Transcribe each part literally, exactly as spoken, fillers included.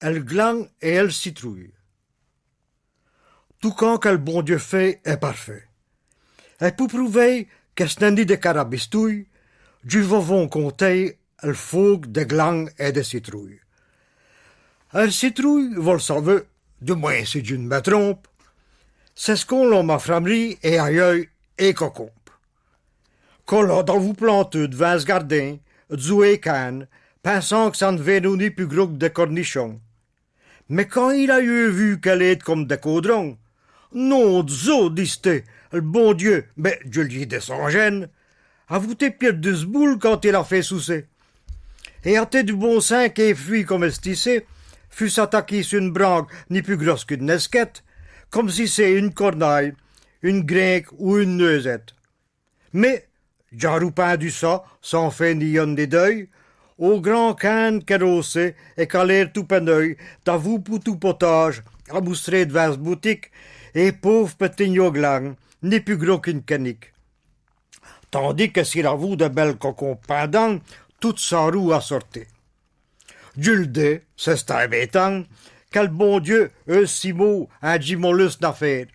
El gland et el citrouille. Tout quant que l' bon Dieu fait est parfait. Et pou prouver que ch' n'est ni des carabistouilles, dj' vos vons conter el fauque des glands et des citrouilles. El citrouille, vos l' savez, du moins si dj' ne me trompe, ch'est ch' qu'on lome à fram'rie et ayeûr à cocombe. Quo-là, dins vos planteux d'vant s' gardin, djoue à cannes, pinsant que cha n' vét ni pus gros que des cornichons. Mais quand il a eu vu qu'elle est comme des caudrons, « Nom d'Zeu », dist-i, « l' bon Dieu, mais dj' li descends gêne, avout-i pierdu s' boule quand il a fait soucher ? Et a-t-i du bon sens qu'un fruit comme ch' ichi fusse attaqué su eune branque ni pus grosse qu'eune esquette, comme si ch'est eune cornaille, eune grinque ou eune neusette ? » Mais, dj'a répondu cha, sans faire ni un ni deux, au grand can qu'elle hauchait et qu'a l'air tout peineux d'avout pou tout potage à moustrer d'vant s' boutique un pauve petit gland, ni pus gros qu'eune canique. Tandis que si l'avout des belles cocombes pindant, toute s' roue assortée. Dj' li dis, ch'est imbêtant, que l' bon Dieu, eux, si mau, a dit mauvaise affaire.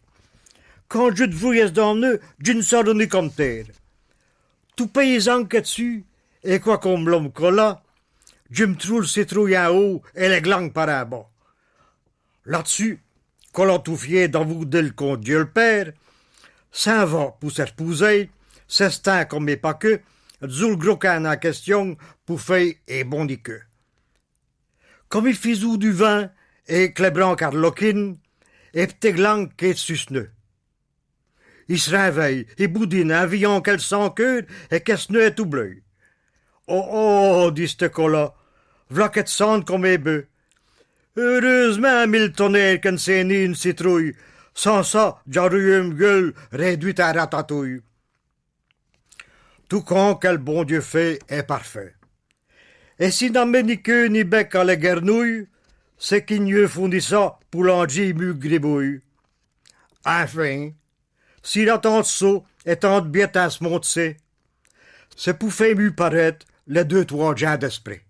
Quand dj' te voyos d'emmener, dj' n' sauros ni compter. Tout paysan que dj' sus, et quoiqu'on m' lome Colas, dj' m' trouve l' citrouille in haut et les glands par in bas. Là-d'sus, Colas tout fier d'avout dit l' con Dieu l' Père, s'in va pou s' r'pauser, s'estinds comme un paquet, d'zous l' gros can in question pou faire un bon niquet. Comme i fisout du vint et que les branques arloquinent, un petit gland quét su s' nez. I s' réveille, i boudine, in veyant qu'elle sent queûr et que s' nez est tout bleu. « Oh, oh », dist-i Colas, « v'là que te sente comme un bœuf. Heureus'mint, mille tonnerres, que n' ch'est ni eune citrouille, sans cha, dj'aros eu m' gueule réduite in ratatouille. » Tout quant que l' bon Dieu fait est parfait. Et si n'a mis ni queue ni bec à les guernouilles, ch'est qu'i n'ieût fourni cha pou long'dire mie gribouille. Enfin, s'il a tant d' sots et tant d' biêtes in ch' monde-ci, ch'est pou faire mie paraîte les deux tros gins d'esprit.